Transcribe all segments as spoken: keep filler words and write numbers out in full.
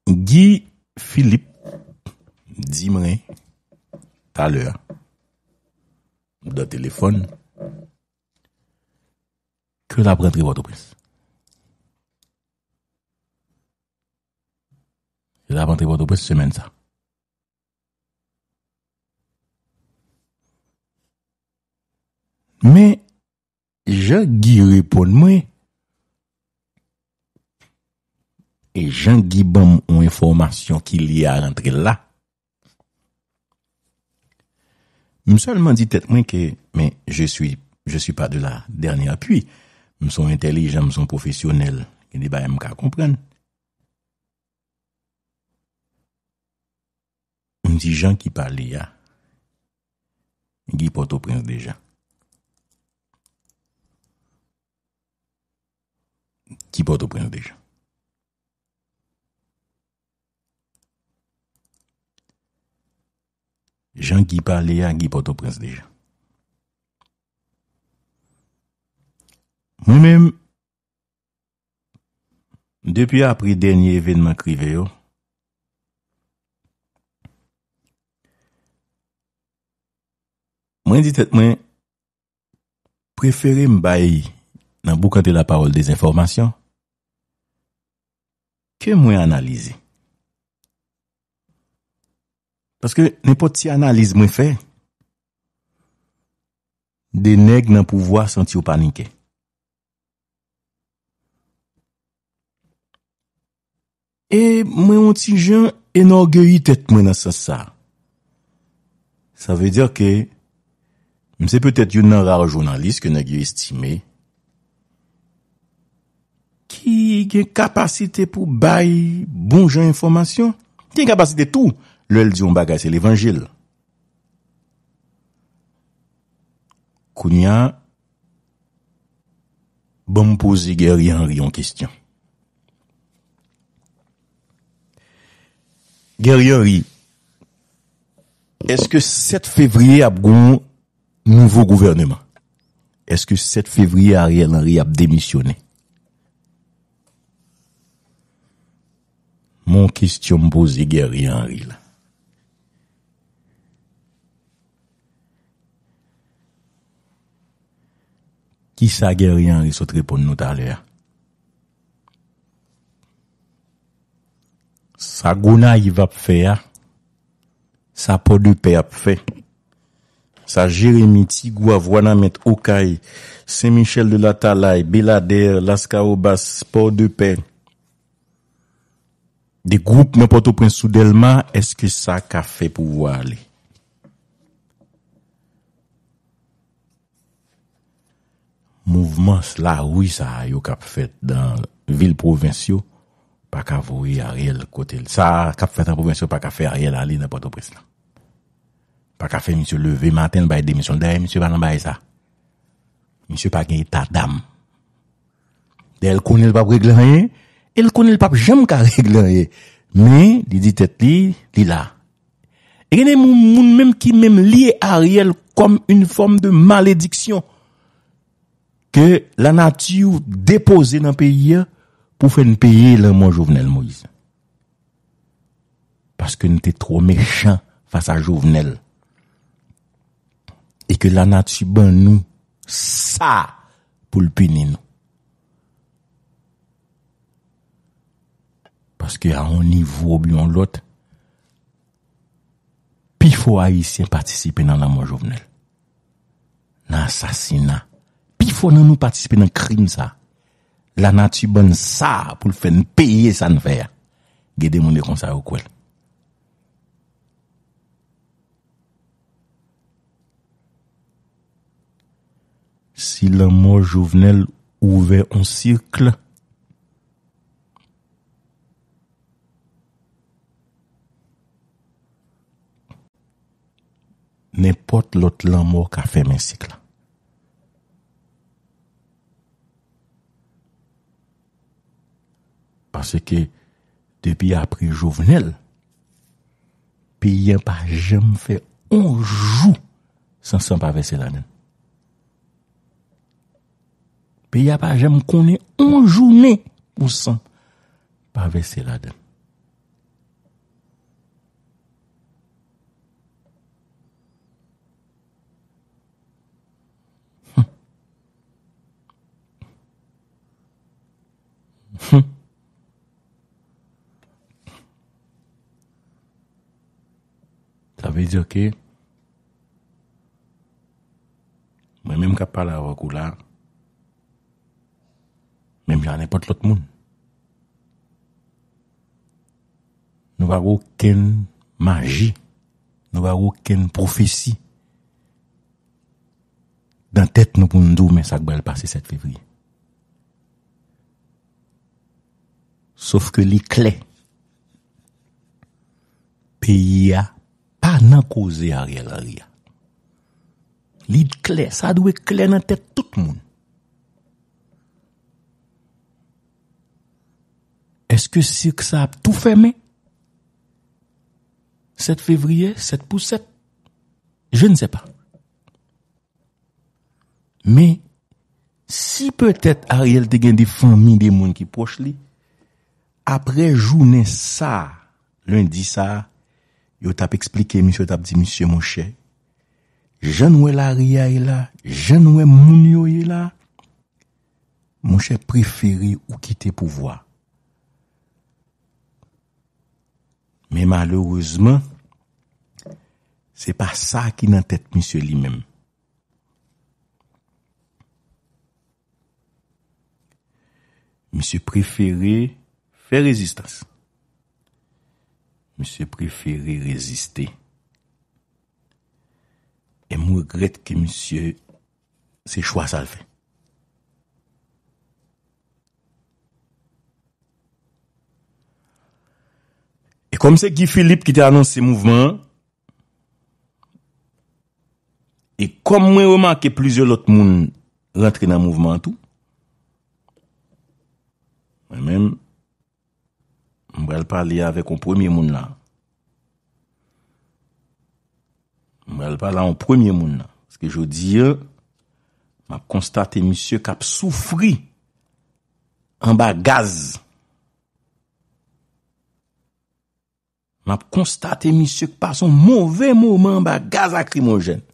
Guy Philippe di mwen talè a, nan telefòn, ke l ap rantre Pòtoprens. L ap rantre Pòtoprens semèn sa. Men, jan Guy reponn mwen, e jan Guy ban m yon enfòmasyon ki lye a rantre l la, m sèlman di tèt mwen ke, men, je suis, je suis pas de la dernière pluie. M se yon entèlijan, m se yon pwofesyonèl. Gen de bagay m ka konprann. M di jan ki pale a, Guy Pòtoprens deja. Guy Pòtoprens deja. Jan Guy pale a, Guy Pòtoprens deja. Mwen menm, depi apre dènye evènman k rive yo, mwen di tèt mwen, prefere m bay nan boukante lapawòl dezenfòmasyon ke mwen analize. Paske nenpòt ti analiz mwen fè, de nèg nan pouvwa santi yo panike. E mwen yon ti jan enògeyi tèt mwen nan sans sa. Sa vle di ke m se petèt youn nan ra jounalis ke nèg yo estime ki gen kapasite pou bay bon jan enfòmasyon. Ki gen kapasite tou, lè l di yon bagay, se levanjil. Kounye a, ban m poze Guerrier Henry yon kesyon. Guerrier Henry, èske sèt fevriye ap gen yon nouvo gouvèneman? Èske sèt fevriye Ariel Henry ap demisyonnen? Mon kesyon m poze Guerrier Henry la. Kisa Guerrier Henry sot reponn nou talè a? Sa Gonayiv ap fè a, sa Pòdepè ap fè, sa Jeremi, Tigwav, Wanament, Okay, Sen Michèl de Latalay, Beladè, Laskawobas, Pòdepè, de gwoup nan Pòtoprens sou Dèlma, èske sa ka fè pouvwa ale? Mouvman lari sa a yo k ap fèt nan vil pwovens yo pa ka voye Ariel kote l. Sa k ap fèt nan pwovens yo pa ka fè Ariel ale nan Pòtoprens lan. Pa ka fè misye leve maten l bay demisyon l. Dayè, misye pa nan bagay sa. Misye pa gen eta dam. Dayè, l konnen l p ap regle anyen, e l konnen l p ap janm ka regle anyen. Men, li di tèt li, li la. E gen de moun, moun menm ki menm lye Ariel kòm une forme de malédiction ke lanati depoze nan peyi a pou fè n peye lanmò Jovenel Moïse. Paske n te twò mechan fas a Jovenel. E ke lanati ban nou sa pou l pini nou. Paske a yon nivo oubyen yon lòt, pifò Ayisyen patisipe nan lanmò Jovenel, nan asasina. Pifò nan nou patisipe nan krim sa. Lanati ban n sa pou l fè n peye sa n fè a. Gen de moun e konsa yo kwè l. Si lanmò Jovenel ouvè yon sirk, nenpòt lòt lanmò ka fèmen sik la. Paske depi apre Jovenel, peyi an pa janm fè yon jou san san pa vèse ladan l. Peyi a pa janm konnen yon jounen pou san pa vèse ladan l. Sa vle di ke mwen menm k ap pale avèk ou la, menm jan nenpòt lòt moun, nou pa gen okenn maji, nou pa gen okenn pwofesi nan tèt nou pou n di w men sa k pral pase sèt fevriye. Sof ke li klè. Peyi a pa nan koze Ariel Henry a. Li klè, sa dwe klè nan tèt tout moun. Èske sik sa ap tou fèmen? Sèt fevriye, sèt pou sèt? Je ne sais pas. Men, si petèt Ariel te gen de fanmi, de moun ki pwòch li, apre jounen sa, lendi sa, yo t ap eksplike misye, yo t ap di misye, monchè, jan n wè lari a ye la, jan n wè moun yo ye la, monchè, prefere ou kite pouvwa. Men malerezman, se pa sa ki nan tèt misye li menm. Misye prefere fè rezistans. Misye prefere reziste. E m regrèt ke misye, se chwa sa l fè. E kòm se Guy Philippe ki te anonse mouvman an, e kòm mwen remake plizyè lòt moun rantre nan mouvman an tou, mwen menm, m pral pale avèk yon premye moun la. M pral pale a yon premye moun la. Paske jodi a, m ap konstate misye k ap soufri anba gaz. M ap konstate misye k pase yon move moman anba gaz lakrimojèn.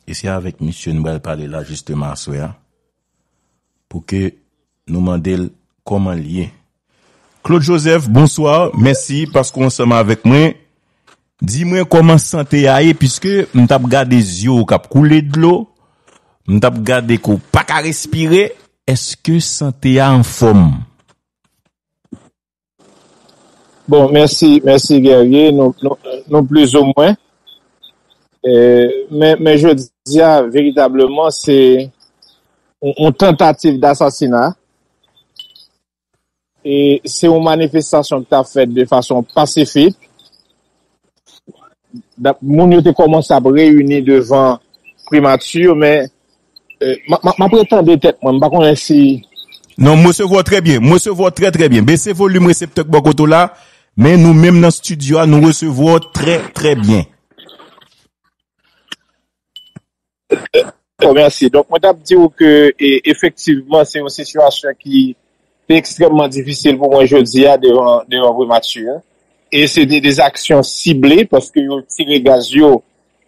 E se avèk misye nou pral pale la jisteman aswè a, pou ke nou mande l kòman l ye. Claude Joseph, bonswa, mèsi paske w ansanm avèk mwen. Di mwen kòman sante a ye, piske m t ap gade zye w k ap koule dlo, m t ap gade ke w pa ka respire, èske sante a anfòm? Bon, mèsi, mèsi Guerrier, nou, nou, nou plizoumwen. E, men, men jodi a, veritableman, se yon, yon tantativ dasasina. E se yon manifestasyon ki t ap fèt de fason pasifik. Moun yo te kòmanse ap reyini devan primati, men m ap retande tèt mwen, m pa konnen si. Non, m resevwa w trè byen, m resevwa w trè trè byen. Bese volim reseptè k bò kote w la, men nou menm nan estidyo a, nou resevwa w trè trè byen. Bon, mèsi. Donk, mwen t ap di w ke e, efektivman, se yon sitiyasyon ki te ekstrèmman difisil pou mwen jodi a devan, devan primati. E se te de aksyon sible paske yo tire gaz yo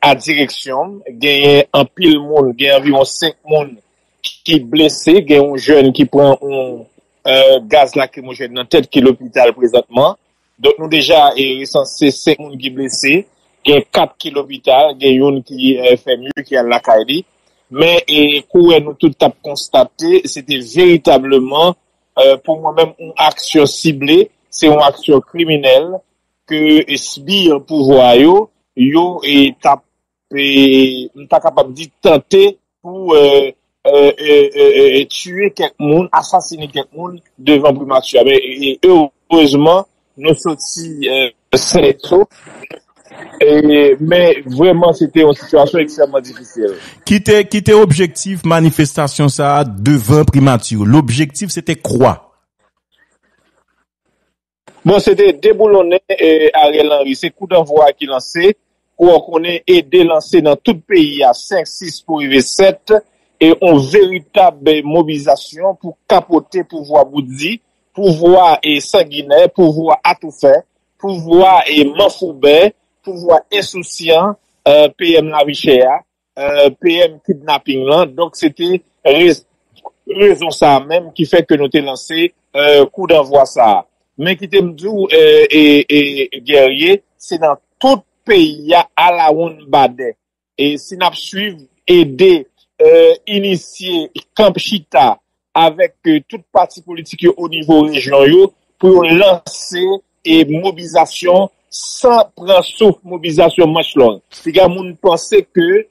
a direksyon m. Genyen anpil moun, gen anviwon senk moun ki blese, gen yon jèn ki pran yon gaz lakrimojèn nan tèt ki lopital prezantman. Donk nou deja resanse senk moun ki blese, gen kat ki lopital, gen youn ki F M U ki al lakay li. Men kouwè nou tout t ap konstate, se te veritableman, pou mwen menm, yon aksyon sible, se yon aksyon kriminèl ke sbir pouvwa yo, yo t ap, m ta kapab di, tante pou tiye kèk moun, asasine kèk moun devan primati a. Men erezman, nou soti sèn e sof. Men vrèman, se te yon sitiyasyon ekstrèmman difisil. Ki te, ki te objektif manifestasyon sa a devan primati? Lobjektif, se te kwa? Bon, se te deboulonnen Ariel Henry. Se kou danvwa a ki lanse. Kou a konnen ede lanse nan tout peyi a, senk, sis pou rive sèt, e yon veritab mobilizasyon pou kapote pouvwa boutdi, pouvwa e sanginè, pouvwa atoufè, pouvwa e manfouben, pouvwa ensousyan, P M lavi chè a, P M kidnaping lan. Donk, se te rezon sa a menm ki fè ke nou te lanse kou danvwa sa a. Men kite m di w, e, e, e, Guerrier, se nan tout peyi a, alawonn badè. E si n ap swiv, ede, e, inisye kanp chita avèk, e, tout pati politik yo o nivo rejyon yo pou yo lanse, e, mobilizasyon san pran souf, mobilizasyon manch long. Piga moun panse ke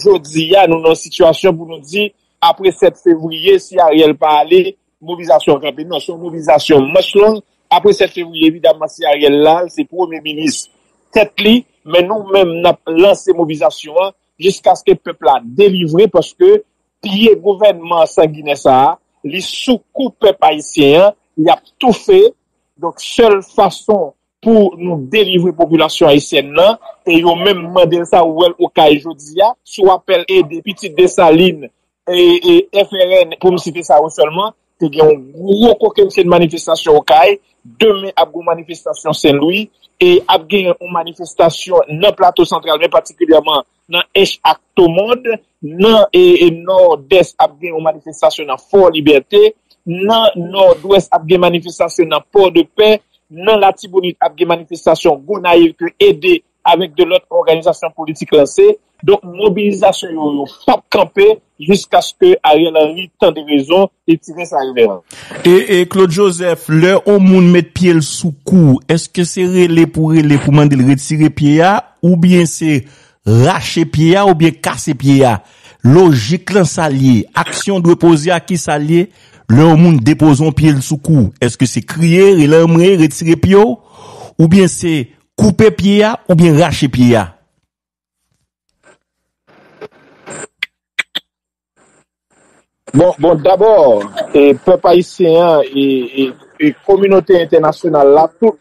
jodi a nou nan sitiyasyon pou nou di apre sèt fevriye, si Ariel pa ale, mobilizasyon an kanpe. Non, se yon mobilizasyon manch long. Apre sèt fevriye, evidamman, si Ariel la, se premye minis tèt li, men nou menm, n ap lanse mobilizasyon an jiskaske pèp la delivre, paske pye gouvènman sanginè sa a, li sou kou pèp ayisyen an, y ap toufe. Donk, sèl fason pou nou delivre popilasyon ayisyèn nan, e yo menm mande l sa, ou wè l Okay jodi a, sou apèl ede pitit Desalin, e, e F R N, pou m site sa yo sèlman, te gen yon gwo kokennchenn manifestasyon Okay, demen ap gen yon manifestasyon Sen Lwi, e ap gen yon manifestasyon nan Plato Santral, men patikilyèman nan Ench ak Tomond, nan, e, e Nòdès ap gen yon manifestasyon nan Fò Libète, nan Nòdwès ap gen manifestasyon nan Pòdepè, nan Latibonit ap gen manifestasyon Gonayiv ke ede avèk de lòt òganizasyon politik lanse. Donk, mobilizasyon yo, yo p ap kanpe jiskaske Ariel Henry tande rezon, li tire sa revèran. E, e Claude Joseph, lè yon moun met pye l sou kou, èske se rele pou rele pou mande l retire pye a, oubyen se rache pye a, oubyen kase pye a? Lojik lan sa l ye? Aksyon dwe poze a ki sa l ye? Lè yon moun depoze yon pye l sou kou, èske se kriye, rele anmwe, retire pye w, oubyen se koupe pye a, oubyen rache pye a? Bon, bon, dabò, e, pèp ayisyen an e, e, e kominote entènasyonal la, tout